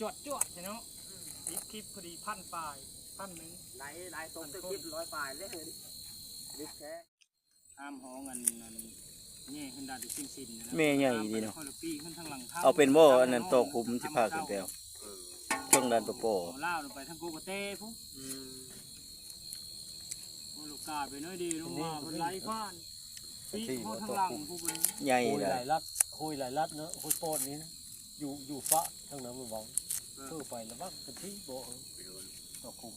ຈວດໆ ເນາະ ຕິດຄລິບພໍດີ ພັນປາຍ ພັນໜຶ່ງ ຫຼາຍ ຫຼາຍຕົກ ຄລິບຮ້ອຍປາຍເລີຍ ລິບແທ້ ຫ້າມຫ້ອງອັນ ອັນແມ່ເພິ່ນດານຊິນໆ ນະ ແມ່ໃຫຍ່ດີເນາະ ເອົາເປັນບໍ່ ອັນນັ້ນ ຕໍ່ຂຸມຊິພາຂຶ້ນໄປເອົາ ເທິງດານປະປໍ ລາວໄປທາງໂກກະແຕພຸ້ນ ອືມ ໂອ້ ລູກກາໄປໜ້ອຍດຽວ ລົງມາເພິ່ນໄຫຼຜ່ານ ປີກຮອດທາງຫຼັງພຸ້ນ ໃຫຍ່ ຫ້ວຍຫຼາຍລັດ ຫ້ວຍຫຼາຍລັດເນາະ ຫ້ວຍປອດນີ້ນະ ຢູ່ ຢູ່ຟ້າທາງນັ້ນມັນເວົ້າ ເອີ ເພິ່ນໄປລະບັກເປັນທີ່ບໍ່ ເອີ ຕໍ່ຂຸມ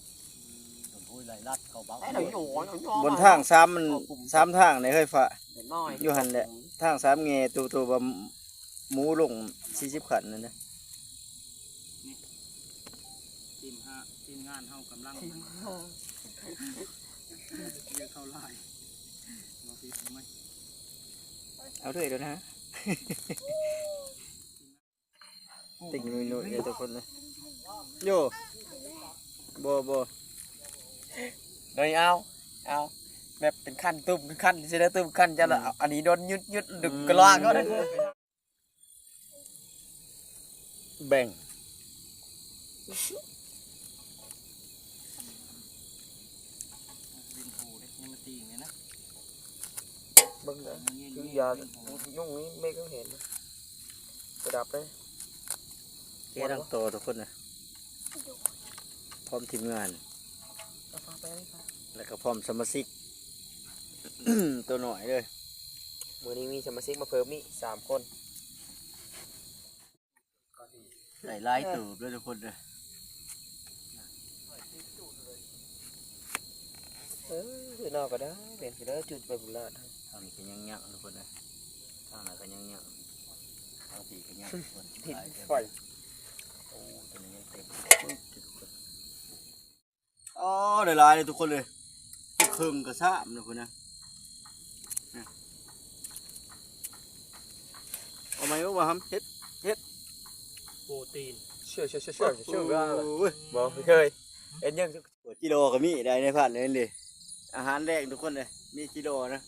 ໂອ້ຍ ຫຼາຍລັດເຂົ້າບັກ ບົນທາງສາມ ມັນສາມທາງໃດເຮີ້ຍ ຟ້າ ຢູ່ຫັ້ນແຫຼະ ທາງສາມແງ່ ໂຕ ໂຕວ່າໝູລົງສີ່ສິບຂັ້ນນັ້ນນະ ທີມຫ້າ ທີມງານເຮົາກຳລັງ ທີມຫ້າ ເວຍເຂົ້າຫຼາຍ ບໍ່ຜິດບໍ່ໄໝ້ ເອົາເທື່ອດຽວນະ. ຕິ່ງນຸ້ຍໆ ເດີທຸກຄົນເດີ ໂຢ ບໍ່ ບໍ່ ໂດຍ ເອົາ ເອົາ ແບບເປັນຂັ້ນ ຕຸ້ມຂຶ້ນຂັ້ນ ຊິໄດ້ຕຸ້ມຂັ້ນ ຈະລະ ອືມ ອັນນີ້ໂດນຢຸດໆ ດຶງກະລາກເອົາເດີ ແບ່ງ ເບິ່ງເດີ ຄືຢາຍຸງນີ້ເມກຍັງເຫັນ ປະດັບເດ້ ແກະດັງຕໍ່ທຸກຄົນນະ ພ້ອມທີມງານ ແລ້ວກໍພ້ອມສະມາຊິກ ໂຕນ້ອຍເດີ ມື້ນີ້ມີສະມາຊິກມາເພີ່ມອີກສາມຄົນ. ໄດ້ຫຼາຍເຕີບເດີທຸກຄົນເດີ ເອີ ນອກກໍໄດ້ ເປັນຊິເດີ ຈຸດໄປບຸນລາດ ທາງນີ້ກໍຍັງຍັກທຸກຄົນເດີ ທາງນັ້ນກໍຍັງຍັກ ທາງພີ້ກໍຍັກທຸກຄົນ ຕິດໄຟ ໂອ້ ຕົວນີ້ຍັງເຕັມ ອໍ ໄດ້ຫຼາຍເລີຍທຸກຄົນເລີຍ ເຄິ່ງກະຊາມນະພຸ້ນນະ ເອົາໃໝ່ບໍ່ຫຳ ເຮັດ ເຮັດ ໂປຣຕີນ ເຊື່ອ ເຊື່ອ ເຊື່ອ ເຊື່ອ ໂອ້ຍ ບໍ່ເຄີຍເຮັດຫຍັງ ຫົວຈິໂລກໍມີໄດ້ໃນພັນເລີຍ ອາຫານແລງທຸກຄົນເລີຍ ມີຈິໂລນະ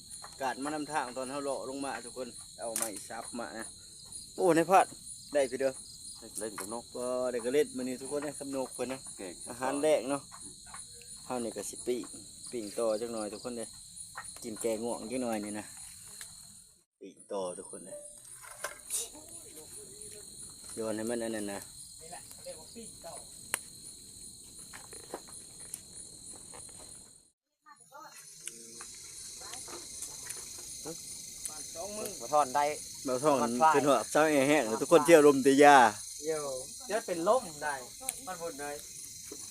ກາດມານຳທາງຕອນເຮົາເລາະລົງມາທຸກຄົນ ເອົາໄມ້ສັບມານະ ໂອ້ ໃນພັນ ໄດ້ພີເດີ ໄດ້ກັບນົກ ກໍໄດ້ກະເລັດມື້ນີ້ທຸກຄົນເດ້ ກັບນົກເພິ່ນນະ ອາຫານແລງເນາະ ເຮົານີ້ກໍຊິປີ້ງ ປີ້ງຕໍ່ຈັກໜ່ອຍທຸກຄົນເດ້ ກິນແກງງ່ວງຈັກໜ່ອຍນີ້ນະ ປີ້ງຕໍ່ທຸກຄົນເດ້ ຍ້ອນໃຫ້ມັນອັນນັ້ນນະ. ບໍ່ທອນໄດ້ ບໍ່ທອນ ມັນພາຍ ເປັນຫອບເຊົາແອແຫ້ງ ທຸກຄົນທ່ຽວລົມແຕ່ຢາ ໂຢ ຈະເປັນລົມໄດ້ ມັນບໍ່ໄດ້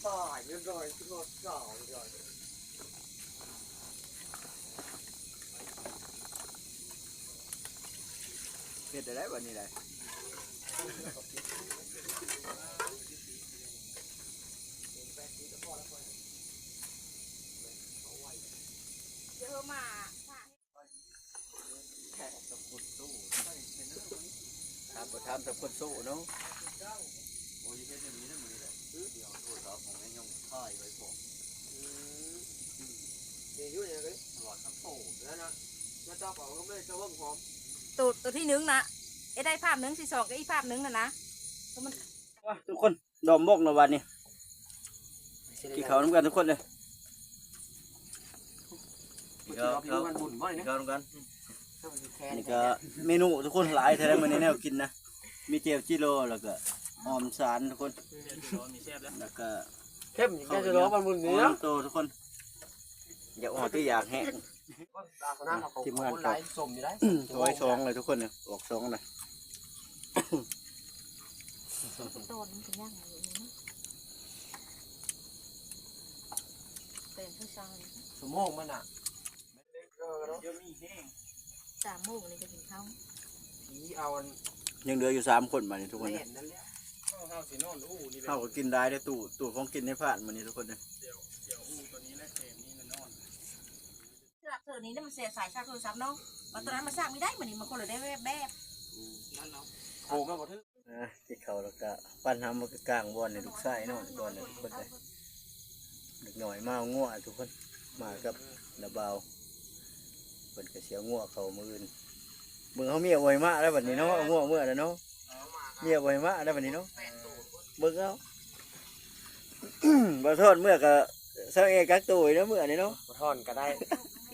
ຕາຍເລີຍ ເຮັດໄດ້ບັດນີ້ໄດ ເດີມາ ຖາມກໍຖາມແຕ່ຄົນໂສເນາະ ໂອ້ຍ ເຮັດແນວນີ້ນະມື້ນີ້ແຫຼະ ດຽວໂທລະສັບຂອງແມ່ຍົງຖ່າຍໄວ້ພ້ອມ ອືມ ອືມ ນີ້ຢູ່ນີ້ເລີຍ ຫຼອດທັງໂຕແລ້ວນະ ມາຈັບເອົາກໍແມ່ນຈະເບິ່ງພ້ອມ ໂຕ ໂຕທີໜຶ່ງນະ ເຮັດໄດ້ພາບໜຶ່ງ ທີສອງກໍອີກພາບໜຶ່ງຫັ້ນນະ ໂຕມັນ ວ້າ ທຸກຄົນ ດອມບົກເນາະບາດນີ້ ກິນເຂົ້ານຳກັນທຸກຄົນເດີ ກິນເຂົ້າ ກິນເຂົ້ານຳກັນ ນີ້ກໍເມນູທຸກຄົນ ຫຼາຍແທ້ມື້ນີ້ແນວກິນນະ ມີແຈ່ວຈິໂລ ແລ້ວກໍຫອມສານທຸກຄົນ ແລ້ວກໍເຄັມ ແຈ່ວຈິໂລບ້ານບຸນນີ້ນະ ໂຕທຸກຄົນ ຢາກອອກຕິຢາກແຫ້ງ ທີມງານກໍ ສມຢູ່ໄດ໋ ຖອຍສອງເລີຍທຸກຄົນ ອອກສອງເລີຍ ຕອນມັນກໍຍັງຢູ່ນີ້ນະ ເປັນຜູ້ຊາຍ ຊົ່ວໂມງມັນນະ ສາມໂມງນີ້ກໍກິນເຂົ້າ ຜີເອົາອັນ ຍັງເຫຼືອຢູ່ສາມຄົນບາດນີ້ທຸກຄົນ ແມ່ນນັ້ນແຫຼະ ເຮົາຊິນອນອູ່ນີ້ແຫຼະ ເຮົາກໍກິນຫຼາຍເດ້ ຕູ້ ຕູ້ຂອງກິນໃນພານມື້ນີ້ທຸກຄົນເດີ ດຽວອູ່ຕົວນີ້ແຫຼະ ແຄມນີ້ນະນອນ ສາກເທື່ອນີ້ມັນເສຍສາຍຊາກໂທລະສັບເນາະ ວ່າຕອນນັ້ນມາສາກນີ້ໄດ້ ມື້ນີ້ມັນຄົນລະໄດ້ແບບ ອືມ ນັ້ນເນາະ ໂກງມາບໍ່ຖືກ ອ່າ ກິນເຂົ້າແລ້ວກະປັ້ນຫຳ ມາກາງບ່ອນໃຫ້ລູກຊາຍນອນກ່ອນເດີທຸກຄົນເດີ ເດັກນ້ອຍມາເອົາງົວທຸກຄົນ ມາກັບນ້າບ່າວ ເພິ່ນກະຊິເອົາງົວເຂົ້າມື້ອື່ນ ເບິ່ງເຮົາເມຍບໍ່ໃຫ້ມາແລ້ວບັດນີ້ເນາະ ເອົາງົວເມືອແລ້ວເນາະ ເມຍບໍ່ໃຫ້ມາແລ້ວບັດນີ້ເນາະ ເບິ່ງເອົາ ບໍ່ທອນເມືອກະ ຊາວແອກັກໂຕຢູ່ເນາະ ເມືອນີ້ເນາະ ບໍ່ທອນກໍໄດ້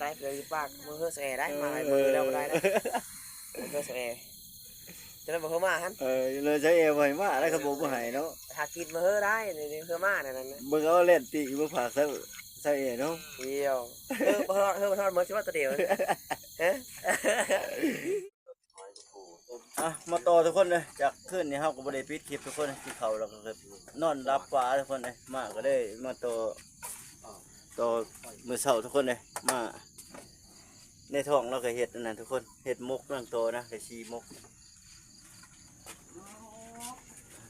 ໄດ້ເລີຍຢູ່ປາກ ມື້ເຮີ້ຊາວແອໄດ້ ມາຫຼາຍມື້ແລ້ວບໍ່ໄດ້ນະ ມື້ເຮີ້ຊາວແອ ຈະໄດ້ບໍ່ເຮີ້ມາຫັ້ນ ເອີ ເລີຍຊາວແອບໍ່ໃຫ້ມາ ແລ້ວກໍບໍ່ ບໍ່ໃຫ້ເນາະ ຫາກິນມາເຮີ້ໄດ້ ນີ້ເຮີ້ມານັ້ນນະ ເບິ່ງເອົາແລ່ນຕີເມືອຝາກຊາວ ຊາວແອເນາະ ດຽວ ເຮີ້ບໍ່ທອນ ເຮີ້ບໍ່ທອນ ເມືອຊິວ່າໂຕດຽວ ຮະ. ອ່ະ ມາຕໍ່ທຸກຄົນເດີ ຈາກຄືນນີ້ເຮົາກໍບໍ່ໄດ້ປິດຄລິບທຸກຄົນ ກິນເຂົ້າແລ້ວກໍນອນຫຼັບປາທຸກຄົນເດີ ມາກໍເລີຍມາຕໍ່ ຕໍ່ມື້ເຊົ້າທຸກຄົນເດີ ມາໃນທ້ອງເຮົາກໍເຮັດອັນນັ້ນທຸກຄົນ ເຮັດໝົກນາງຕໍ່ນະ ໄດ້ສີ່ໝົກ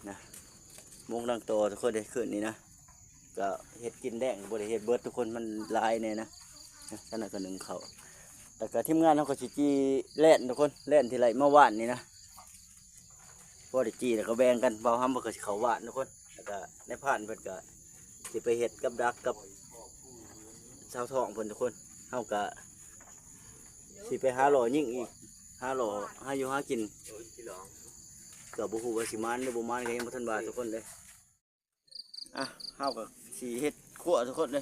ນະ ໝົກນາງຕໍ່ທຸກຄົນເດີ ຄືນນີ້ນະ. ກໍເຮັດກິນແດງ ບໍ່ໄດ້ເຮັດເບິດທຸກຄົນ ມັນຫຼາຍແດ່ນະ ຊັ້ນນະກໍໜຶ້ງເຂົ້າ ແລ້ວກໍທີມງານເຮົາກໍຊິຈີ່ແລ່ນທຸກຄົນ ແລ່ນທີ່ໄລ່ມາຫວ່ານນີ້ນະ ພໍໄດ້ຈີ່ແລ້ວກໍແບ່ງກັນ ບ່າວຫຳເພິ່ນກໍຊິເຂົ້າຫວ່ານທຸກຄົນ ແລ້ວກໍນາຍພານເພິ່ນກໍຊິໄປເຮັດກັບດັກກັບຊາວທ້ອງເພິ່ນທຸກຄົນ ເຮົາກໍຊິໄປຫາລໍ້ຍິງອີກ ຫາລໍ້ຫາຢູ່ຫາກິນ ກໍບໍ່ຮູ້ວ່າຊິໝານຫຼືບໍ່ໝານ ກໍຍັງບໍ່ທັນວ່າທຸກຄົນເດ້. ອ່ະ ເຮົາກໍຊິເຮັດຄົວທຸກຄົນເດີ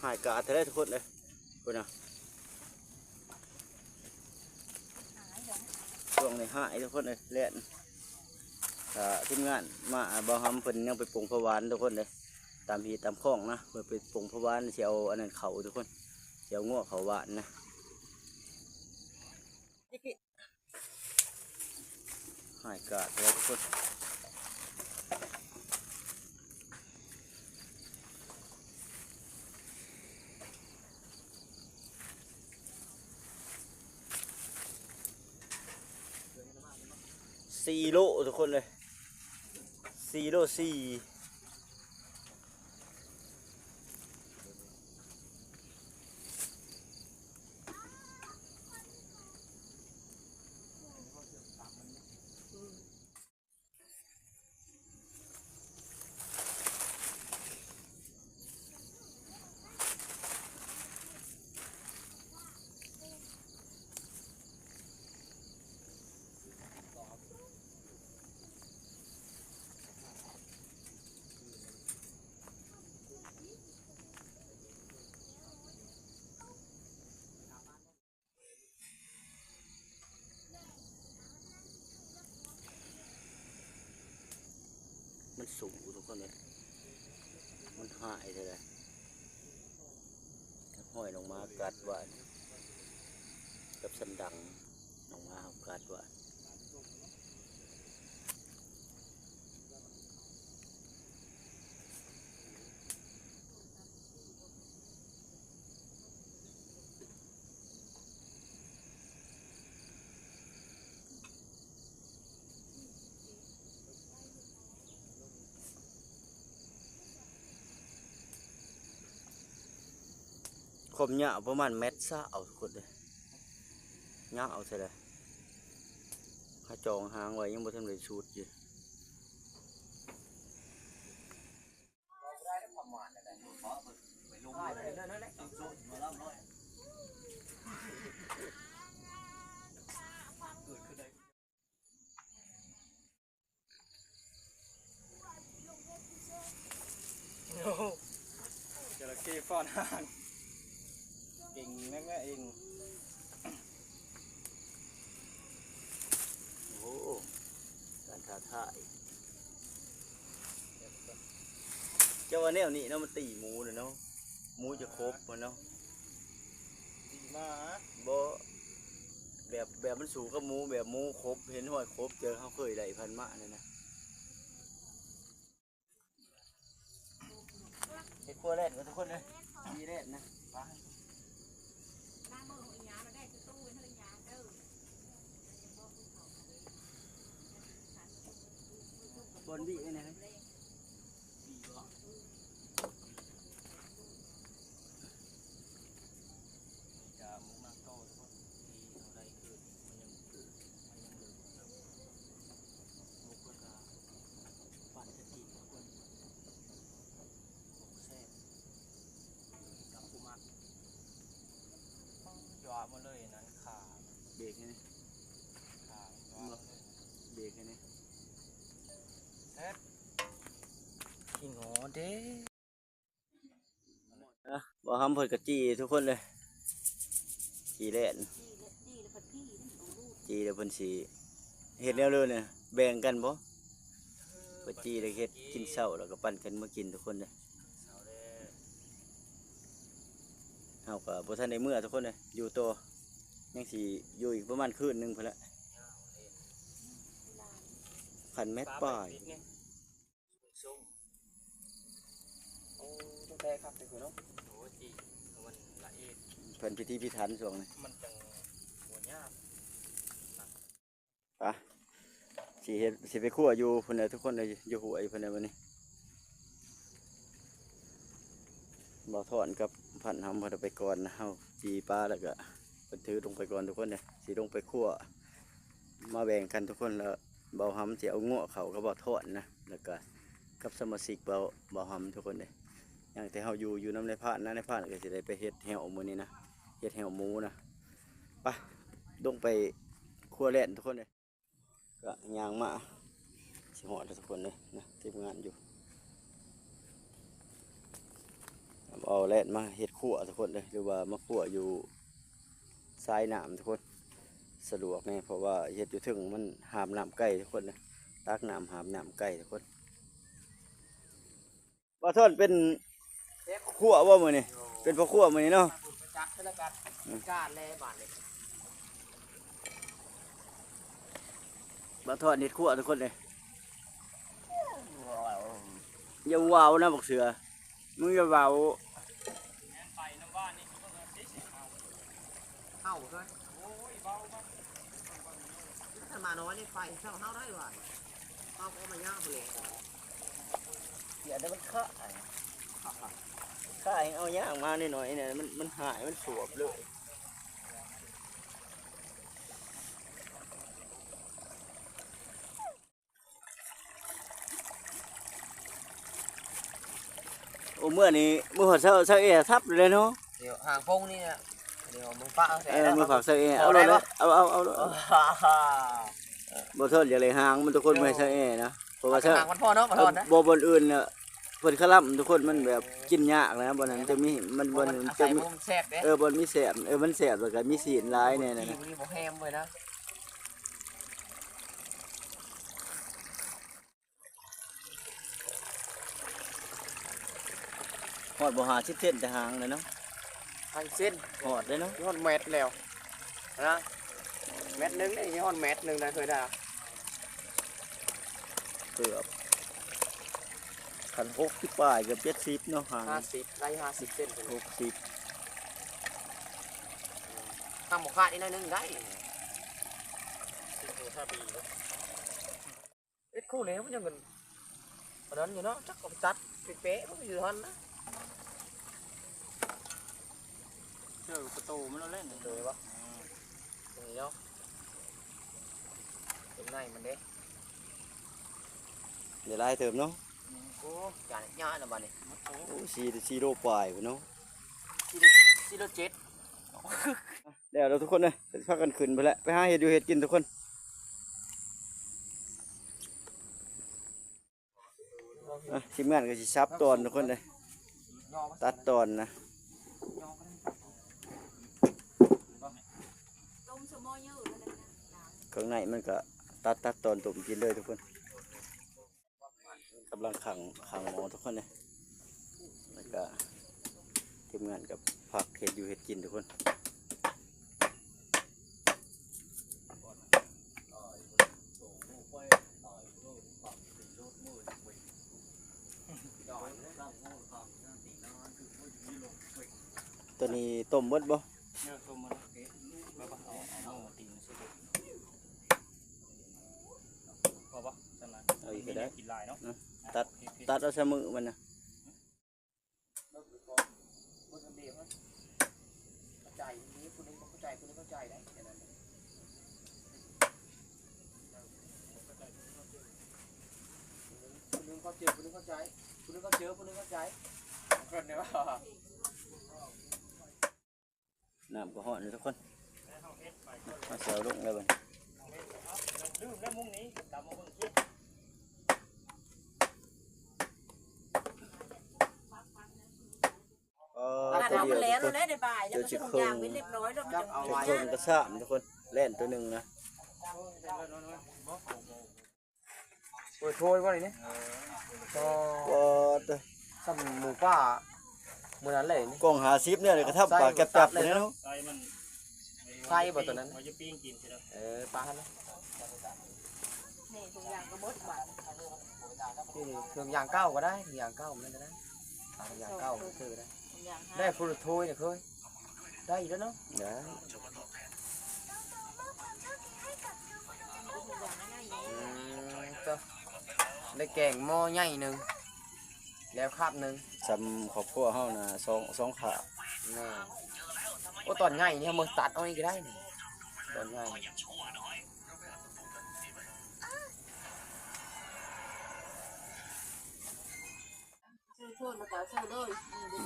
ຮ້າຍກາດແທ້ໆທຸກຄົນເດີ ພຸ້ນນະ ຊ່ວງນີ້ຮ້າຍທຸກຄົນເດີ ແລ່ນ ຖ້າທີມງານມາ ບ່າວຫຳເພິ່ນຍັງໄປປົງຜັກຫວານທຸກຄົນເດີ ຕາມຮີດຕາມຄອງນະ ເພິ່ນໄປປົງຜັກຫວານ ຊິເອົາອັນນັ້ນເຂົ້າທຸກຄົນ ຊິເອົາງົວເຂົ້າຫວ່ານນະ. ຮ້າຍກາດແທ້ທຸກຄົນ ສີ່ໂລທຸກຄົນເອີຍ ສີ່ໂລສີ່. ມັນສູງທຸກຄົນເອີຍ ມັນຮ້າຍເທື່ອໃດ ຮອຍນ້ອງໝາກັດວ່າ ກັບສັນດັງ ນ້ອງໝາເຮົາກັດວ່າ. ຄວາມຍາວປະມານແມັດຊາວທຸກຄົນເອີຍ ຍາວເທົ່າໃດ ເຮົາຈອງຫາງໄວ້ ຍັງບໍ່ທັນໄດ້ສູດຢູ່. ໂອ້ໂຫ ຈະລະເຂົ້ຟ້ອນຫາງ ເກັ່ງແມ່ນແມ່ເອງ. ໂອ້ ການທ້າທາຍ ເຈົ້າວ່າແນວນີ້ເນາະ ມັນຕີໝູເນາະ ໝູຈະຄົບມັນເນາະ ຕີໝາ ບໍ່ ແບບ ແບບມັນສູ້ກັບໝູ ແບບໝູຄົບ ເຫັນຮອຍຄົບ ເຈີເຮົາເຄີຍໄດ້ຜ່ານມານັ້ນນະ. ເຮັດຄົວແລ່ນກັນທຸກຄົນເດີແລ່ນນະ ໄປ ບ່ອນບີໄວ້ແດ່ ບີບໍ່ ຈາໝູນາງໂຕທຸກຄົນ ທີ່ເຮົາໄດ້ຄືນ ມັນຍັງ ມັນຍັງເຫຼືອຢູ່ນະ ໝູກເພິ່ນກະປັ່ນຈະກິນທຸກຄົນ ໝູກແຊບ ກັບຜູ້ມັກ ຈວະໝົດເລີຍນັ້ນ ຂາ ເບກໃຫ້ແດ່ ຂາ ຈວະໝົດເລີຍ ເບກໃຫ້ແດ່. ບໍ່ຫຳເພິ່ນກໍຈີ່ທຸກຄົນເລີຍ ຈີ່ແລ່ນ ຈີ່ແລ້ວເພິ່ນຊິເຮັດແນວເລີນະ ແບ່ງກັນບໍ່? ເພິ່ນຈີ່ແລ້ວເຮັດກິນເຊົ້າ ແລ້ວກໍປັນກັນມາກິນທຸກຄົນເດີ. ເຮົາກໍບໍ່ທັນໄດ້ເມືອທຸກຄົນເດີ ຢູ່ຕໍ່ ຍັງຊິຢູ່ອີກປະມານຄືນໜຶ່ງພຸ້ນແຫຼະ ພັນແມັດປາຍ. ໂອ້ ຕັ້ງແຕ່ຄັກແຕ່ເນາະ ໂອ້ ຈີ່ ມັນລະອຽດ ເພິ່ນພິຖີພິຖັນຊ່ວງນີ້ ມັນຈັ່ງບໍ່ຍາກ. ໄປ ຊິເຮັດ ຊິໄປຄົວຢູ່ພຸ້ນແຫຼະທຸກຄົນເອີຍ ຢູ່ຫ້ວຍພຸ້ນແຫຼະບັດນີ້. ບ່າວທອນກັບພັນຫຳເພິ່ນໄປກ່ອນນະ ເຮົາຈີ່ປາແລ້ວກະເພິ່ນຖືລົງໄປກ່ອນທຸກຄົນເດີ ຊິລົງໄປຄົວ ມາແບ່ງກັນທຸກຄົນ ແລ້ວບ່າວຫຳຊິເອົາງົວເຂົ້າກັບບ່າວທອນນະ ແລ້ວກະກັບສະມາຊິກບ່າວ ບ່າວຫຳທຸກຄົນເດີ. ຍັງແຕ່ເຮົາຢູ່ ຢູ່ນຳນາຍພານນະ ນາຍພານກໍຊິໄດ້ໄປເຮັດແຮ້ວມື້ນີ້ນະ ເຮັດແຮ້ວໝູນະ. ໄປ ລົງໄປຄົວແລ່ນທຸກຄົນເດີ. ກະຍ່າງມາ ຊິຮອດແລ້ວທຸກຄົນເດີນະ ທີມງານຢູ່ ເອົາແລ່ນມາເຮັດຄົວທຸກຄົນເດີ ຫຼືວ່າມາຄົວຢູ່ຊາຍນ້ຳທຸກຄົນ ສະດວກແດ່ ເພາະວ່າເຮັດຢູ່ເທິງມັນຫາບນ້ຳໄກທຸກຄົນເດີ ຕັກນ້ຳຫາບນ້ຳໄກທຸກຄົນ. ບ່າວທອນເປັນຄົວບໍ່ມື້ນີ້? ເປັນພໍ່ຄົວມື້ນີ້ເນາະ ຈັດແລ້ວກັນ ອືມ ການແລບາດນີ້ ບ່າວທອນເຮັດຄົວທຸກຄົນເດ້. ຢ່າເວົ້ານະບັກເສືອ ມຶງຢ່າເວົ້າ. ເຮົາເລີຍ ໂອ້ຍ ເວົ້າມັນ ຖ້າມານ້ອຍນີ້ໄປເຊົາເຮົາໄດ້ວ່າ ເຮົາກໍເອົາມາຍ່າງພຸ້ນແຫຼະ ຢ່າໄດ້ມັນຂາຍ ຂາຍເອົາຍ່າງມາໜ້ອຍໆນີ້ ມັນ ມັນຫາຍ ມັນສວບເລີຍ. ໂອ້ ເມື່ອນີ້ ມື້ຮອດເຊົ້າ ເຊົ້າແອທັບເລີຍເນາະ ດຽວຫາງພົງນີ້ນະ ດຽວມາຝາກເຈົ້າແອ ເອີ ມາຝາກເຈົ້າແອ ເອົາໂລດ ເອົາ ເອົາ ເອົາໂລດ. ບໍ່ທອນຢາກໄດ້ຫາງມັນທຸກຄົນ ມາໃຫ້ເຈົ້າແອນະ ເພາະວ່າເຈົ້າ ຫາງມັນພໍເນາະ ບໍ່ທອນນະ ບໍ່ ບ່ອນອື່ນນະ ເພິ່ນຄະລຳທຸກຄົນ ມັນແບບກິນຍາກນະ ບ່ອນນັ້ນຈະມີ ມັນ ບ່ອນນັ້ນຈະມີ ເອີ ບ່ອນມີແສບ ເອີ ມັນແສບ ແລ້ວກໍມີຊີ້ນຫຼາຍແດ່ນະ ບໍ່ແຮມເວີຍນະ. ຮອດບໍ່ ຫ້າສິບເຊັນແຕ່ຫາງເລີຍເນາະ ຫ້າສິບເຊັນ ຮອດເດ້ເນາະ ຮອດແມັດແລ້ວນະ ແມັດໜຶ່ງນີ້ຮອດແມັດໜຶ່ງນະ ເຄີຍໄດ້ ເກືອບ ຄັນຫົກສິບປາຍ ເກືອບເຈັດສິບເນາະ ຫາງ ຫ້າສິບ ໄດ້ຫ້າສິບເຊັນ ຫົກສິບ ທຳບໍ່ຂາດອີກໜ້ອຍໜຶ່ງໄດ້. ເຮັດຄູ່ແລ້ວມັນຍັງເງິນອັນນັ້ນຢູ່ເນາະ ຈັກເອົາໄປຕັດໄປແປະມັນກໍຢູ່ຫັ້ນນະ ເຈີປະຕູມັນແລ້ວແຫຼະ ເລີຍວະ ອືມ ນີ້ເນາະ ເປັນໄນມັນເດ້ ໄດ້ຫຼາຍເຕີບເນາະ ອືມ ໂອ້ ຈານຍາລະບາດນີ້ ໂອ້ ສີ່ ສີ່ໂລປາຍພຸ້ນເນາະ ສີ່ໂລ ສີ່ໂລເຈັດ. ແລ້ວ ແລ້ວທຸກຄົນເອີຍ ພາກັນຂຶ້ນໄປແລ້ວ ໄປຫາເຮັດຢູ່ເຮັດກິນທຸກຄົນ. ອ່ະ ທີມງານກໍຊິສັບຕອນທຸກຄົນເອີຍ ຕັດຕອນນະ ເຄື່ອງໃນມັນກໍຕັດ ຕັດຕອນຕົ້ມກິນເລີຍທຸກຄົນ. ກຳລັງຂັງ ຂັງໝໍ້ທຸກຄົນເດ້ ແລ້ວກະທີມງານກໍພັກເຮັດຢູ່ເຮັດກິນທຸກຄົນ. ໂຕນີ້ຕົ້ມເບິດບໍ່? ເອີ ຕົ້ມເບິດແລ້ວ ແບບວ່າເອົາ ເອົາມືຕີນໃສ່ເບິດ. ພໍບໍ່? ສ່ຳນັ້ນ ເອົາອີກກໍໄດ້ ມີແນວກິນຫຼາຍເນາະ ອືມ ຕັດ ຕັດເອົາໃສ່ມືມັນນະ ເຂົ້າໃຈ ມີຜູ້ໜຶ່ງບໍ່ເຂົ້າໃຈ ຜູ້ໜຶ່ງເຂົ້າໃຈໄດ້ ແຄ່ນັ້ນ ຜູ້ໜຶ່ງເຂົ້າເຈີ ຜູ້ໜຶ່ງເຂົ້າໃຈ ຜູ້ໜຶ່ງເຂົ້າເຈີ ຜູ້ໜຶ່ງເຂົ້າໃຈ ເພິ່ນເດ້ວ່າ. ນ້ຳກໍຮ້ອນເດ້ທຸກຄົນ ເຮົາຊິເອົາລົງແລ້ວບັດນີ້ ລືມແລ້ວມຸມນີ້ ກັບມາເບິ່ງຄລິບ ເອີ ຕ ດຽວ ແລ້ວ ທຸກຄົນ ແລ້ວໄດ້ບ່າຍ ແລ້ວມັນຈະທຸກຢ່າງເປັນຮຽບຮ້ອຍ ແລ້ວມັນຈະ ເຈົ້າເອົາໄວ້ ຄົນກະຊາມ ທຸກຄົນ ແລ່ນໂຕໜຶ່ງນະ. ເປີດໂທຍບໍ່ນີ້? ເອີ ບໍ່ເດີ ສ່ຳໝູປ່າມື້ນັ້ນເລີຍນີ້ ກ້ອງຫ້າສິບແນວນີ້ກະທຳປາກຈັບໆ ເລີຍເນາະ. ໃສ່ບໍ່ຕົວນັ້ນ? ວ່າຈະປີ້ງກິນຊິເດີ. ເອີ ປາຫັ້ນນະ ນີ້ ຖົງຢາງກະໝົດບາດນີ້ ນີ້ ຖົງຢາງເກົ່າກະໄດ້ ຖົງຢາງເກົ່າມັນກະໄດ້ ເອົາຖົງຢາງເກົ່າຄືກະໄດ້ ຖົງຢາງຫ້າ ໄດ້ພຸ້ນ ໂທຍນີ້ເຄີຍ ໄດ້ຢູ່ແລ້ວເນາະ ໄດ້. ອືມ ເຈົ້າ ໄດ້ແກງໝໍ້ໃຫຍ່ໜຶ່ງ ແລ້ວຄາບໜຶ່ງ ສ່ຳຄອບຄົວເຮົານະ ສອງ ສອງຄາບ. ແມ່ນ ໂອ້ ຕອນໃຫຍ່ນີ້ເຮົາມາຕັດເອົານີ້ກະໄດ້ນີ້ ຕອນໃຫຍ່.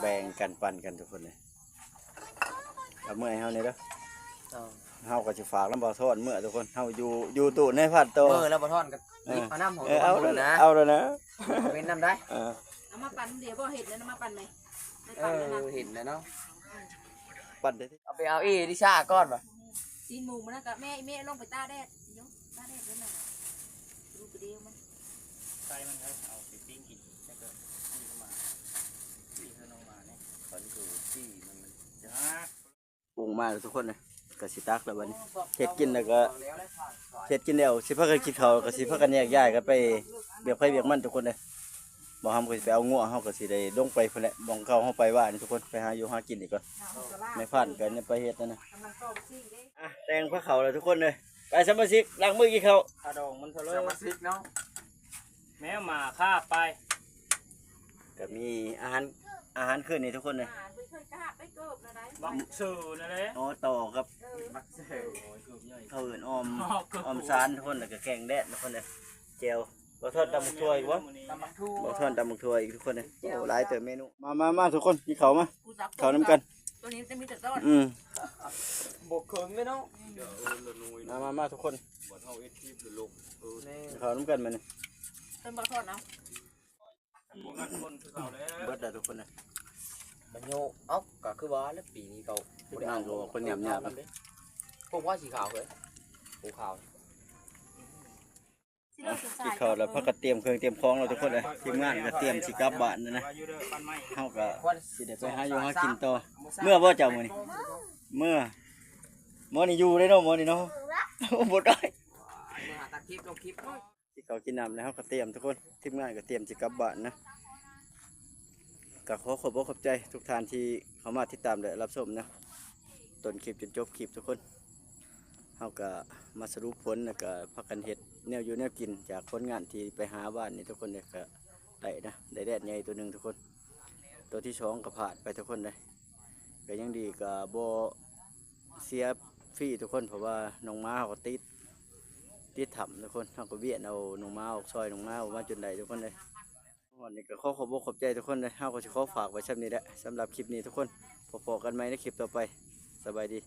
ແບ່ງກັນປັ້ນກັນທຸກຄົນເລີຍ ເອົາເມືອໃຫ້ເຮົາແດ່ເດີ. ເອົາ ເຮົາກະຊິຝາກນຳບ່າວທອນເມືອທຸກຄົນ ເຮົາຢູ່ ຢູ່ຕູ້ນາຍພັນຕໍ່ ເອີ ແລ້ວບ່າວທອນກະ ເອີ ຫຍິບເອົານຳຂອງ ເອີ ເອົາແລ້ວນະ ເອົາແລ້ວນະ ເປັນນຳໄດ້. ເອີ ເອົາມາປັ້ນເດ ບໍ່ເຫັນແລ້ວນະ ມາປັ້ນແມ່ ໄດ້ ເອີ ປັ້ນແລ້ວນະ ເຫັນແລ້ວເນາະ ອືມ ປັ້ນເດ ເອົາໄປເອົາອີລິຊາກ່ອນບໍ່? ຊີ້ນໝູມັນນະກະ ແມ່ ແມ່ລົງໄປຕາກແດດ ຕາກແດດເລີຍນະ ດູກະດີມັນ ໃສ່ມັນເອົາໄປປີ້ງກິນ ແລ້ວກະ ນີ້ເຂົ້າມາ ນີ້ເຂົ້າມານີ້ ຄັນຄືຊີ້ມັນ ມັນຈະ ປຸງມາທຸກຄົນເລີຍ ກະຊິຕັກແລ້ວບາດນີ້ ເຮັດກິນແລ້ວກະ ເຮັດກິນແລ້ວ ຊິພາກັນກິນເຂົ້າ ກະຊິພາກັນແຍກຍ້າຍກັນໄປວຽກໃຜວຽກມັນທຸກຄົນເລີຍ. ບ່າວຫຳກະຊິໄປເອົາງົວ ເຮົາກະຊິໄດ້ລົງໄປພຸ້ນແຫຼະ ບ່ອນເກົ່າເຮົາໄປວານນີ້ທຸກຄົນ ໄປຫາຢູ່ຫາກິນອີກກ່ອນ. ແມ່ພັນກະຍັງໄປເຮັດນັ້ນນະ. ອ່ະ ແຕ່ງພາເຂົ້າແລ້ວທຸກຄົນເລີຍ ໄປສະມາຊິກ ລ້າງມືກິນເຂົ້າ ຂາດອງມັນເທົ່າເລີຍ ສະມາຊິກເນາະ. ແມວໝາຄາບໄປ ກະມີອາຫານ ອາຫານຄືນນີ້ທຸກຄົນເລີຍ ບັກເສີນະເດ້ ອໍ ຕໍ່ກັບ ເຂົາເອີ້ນອອມ ອອມສານທຸກຄົນ ແລ້ວກະແກງແດດທຸກຄົນເລີຍ ແຈ່ວ. ບ່າວທອນຕຳບັກຖົ່ວອີກບໍ່? ຕຳບັກຖົ່ວ ບ່າວທອນຕຳບັກຖົ່ວອີກທຸກຄົນເລີຍ. ໂອ້ ຫຼາຍເຕີບເມນູ. ມາ ມາ ມາທຸກຄົນ ກິນເຂົ້າມາ ເຂົ້ານຳກັນ ອືມ ບໍ່ເຄີງເລີຍເນາະ. ມາ ມາ ມາທຸກຄົນ ເຂົ້ານຳກັນບາດນີ້ ເພິ່ນບໍ່ທອດເອົາ ເບິດແລ້ວທຸກຄົນເລີຍ. ມັນໂຍ ເອົ້າ ກະຄືວ່າແລ້ວປີນີ້ເຂົາ ຄົນງານກະອອກໄປຫຍ້ຳຫຍ້າ ພວກວ່າສີຂາວເຮີ້ຍ ໂອ ຂາວ. ກິນເຂົ້າແລ້ວພາກັນຕຽມເຄື່ອງຕຽມຂອງແລ້ວທຸກຄົນເອີຍ ທີມງານກະຕຽມຊິກັບບ້ານແລ້ວນະ ເຮົາກະຊິໄດ້ໄປຫາຢູ່ຫາກິນຕໍ່. ເມືອບໍ່ເຈົ້າມື້ນີ້? ເມືອ ໝໍນີ້ຢູ່ເດ້ເນາະ ໝໍນີ້ເນາະ ບໍ່ໄດ້ ກິນເຂົ້າກິນນ້ຳແລ້ວເຮົາກະຕຽມທຸກຄົນ ທີມງານກະຕຽມຊິກັບບ້ານນະ. ກະຂໍຂອບອົກຂອບໃຈທຸກທ່ານທີ່ເຂົ້າມາຕິດຕາມ ແລະ ຮັບຊົມນະ ຕົ້ນຄລິບຈົນຈົບຄລິບທຸກຄົນ. ເຮົາກະມາສະຫຼຸບຜົນ ແລ້ວກະພາກັນເຮັດແນວຢູ່ແນວກິນຈາກຜົນງານທີ່ໄປຫາວານນີ້ທຸກຄົນເດ້ ກະໄດ້ນະ ໄດ້ແດດໃຫຍ່ໂຕໜຶ່ງທຸກຄົນ ໂຕທີສອງກະພາດໄປທຸກຄົນເດ້. ກະຍັງດີກະບໍ່ເສຍຟຣີທຸກຄົນ ເພາະວ່ານ້ອງໝາເຮົາກະຕິດ ຕິດຖ້ຳທຸກຄົນ ເຮົາກະວຽນເອົານ້ອງໝາອອກ ຊ່ອຍນ້ອງໝາອອກມາຈົນໄດ້ທຸກຄົນເດ້. ຮອດນີ້ກະຂໍຂອບອົກຂອບໃຈທຸກຄົນເດີ ເຮົາກະຊິຂໍຝາກໄວ້ຊ່ຳນີ້ແຫຼະ ສຳລັບຄລິບນີ້ທຸກຄົນ ພໍ້ກັນໃໝ່ໃນຄລິບຕໍ່ໄປ ສະບາຍດີ.